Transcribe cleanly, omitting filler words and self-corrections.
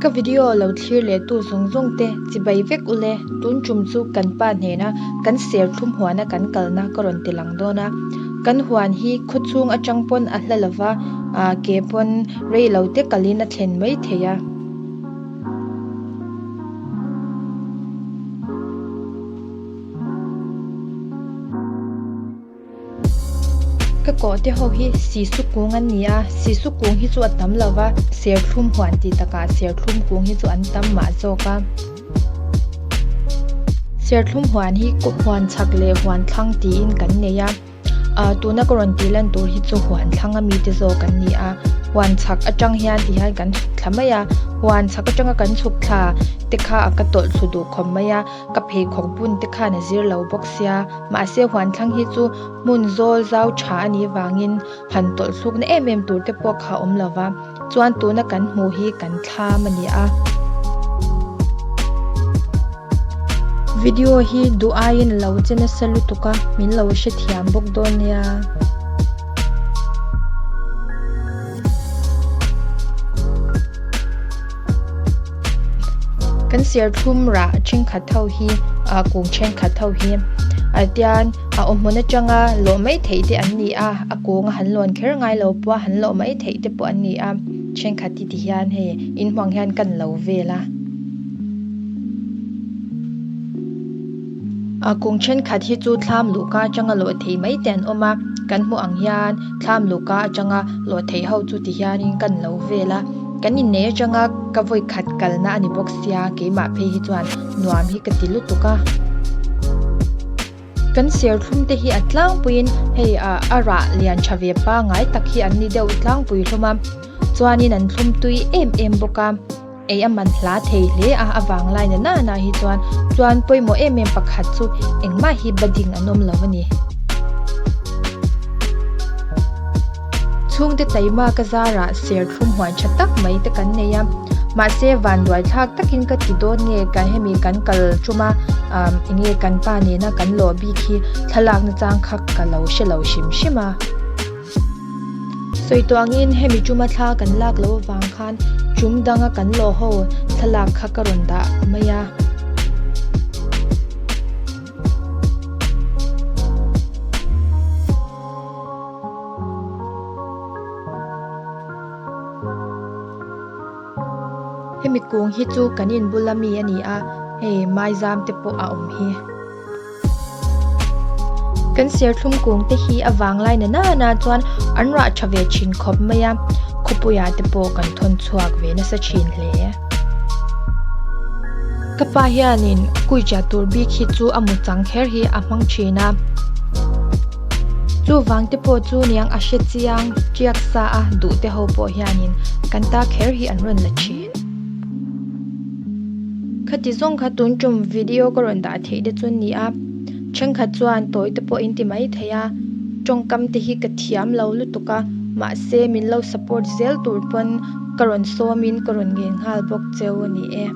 Ka video lo thlir leh tu zawng zawng te chibai vek ule, tun tum chu kan pa hnena kan serthlum huana kan kalna ka rawn ti lang dawn a. Kan huan hi khawchhung atang pawn a hla lova, ah ke pawn rei lo te kalin a thlen mai thei a. Ka kawh te ho hi sisu kung an ni a, sisu kung hi chu a tam lo va, serthlum huan tih takah serthlum kung hi chu an tam mah zawk a. Serthlum huan hi huan chhak leh huan thlang tiin kan nei a. Ah tuna ka rawn tih lan tur hi chu huan thlang a mite zawk an ni a, huan chhak atang hian ti hian kan chhuk thla mai a, huan chhak atanga kan chhuk thla te kha a ka tawlh thlu duh khawp mai a, ka pheikhawk bun te khan a zir lo bawk sia, mahse huan thlang hi chu hmun zawl zau tha a nih vangin han tawlh thluk na em em tur te pawh kha a awm lo va, chuan tuna kan hmuh hi kan thlam a ni a. Video hi duh aiin lo che nasa lutuk a, min lo hrethiam bawk dawn nia. Kan serthlum rah thenkhat ho hi ah kung thenkhat ho hi ah tian a awm hmun atanga lawh mai theih te an ni a, a kung a han lawn kher ngai lo pawh a han lawh mai theih te pawh an ni a, thenkhat hi ti hian hei inhmuang hian kan lo vel a. A kung thenkhat hi chu thlam luhka atanga lawh theih mai te an awm a, kan hmuh ang hian thlam luhka atanga lawh theih ho chu ti hianin kan lo vel a, kan inneih atanga ka vawi khat kalna a ni bawk sia keimah phei hi chuan nuam hi ka ti lutuk a. Kan serthlum te hi a tlangpuiin hei ah a rah lian tha ve pangai tak hi an ni deuh tlangpui hlawm a, chuanin an thlum tui em em bawk a. Ei a man hla thei hle a, a vang lai na nana hi chuan chuan pawimawh em em pakhat chu engmah hi budding an awm lo a ni. Chhungte taima ka zarah serthlum huan tha tak mai te kan nei a, mahse vanduai thlak takin ka ti dawn nge kan hemi kan kal tum a, umm enge kan pa nena kan lawh bik hi thlalak na chang kha ka lo hre lo hrim hrim a. Sawi tawh angin hemi tuma thla kan lak loh avang khan tum danga kan lawh ho thlalak kha ka rawn dah mai a. Hemi kung hi chu kan inbula mi a ni a, hei maizam te pawh a awm hi. Kan serthlum kung te hi a vanglai na nana chuan an rah tha ve thin khawp mai a, khawpuiah te pawh kan thawn chhuak ve nasa thin hle. Ka pa hianin kuicha tur bik hi chu a mu chang kher hi a hmang thin a, chuvang te pawh chu niang a hre chiang tiak sa a duh te ho pawh hianin kan ta kher hi an rawn la thin. Khati zawng kha tun tum video ka rawn dah theih te chu a ni a, thenkhat chuan tawi te pawh in ti mai thei a, tawngkam te hi ka thiam lo lutuk a, mahse min lo support zel tur pawn ka rawn sawm in ka rawn ngen nghal bawk cheu a ni e.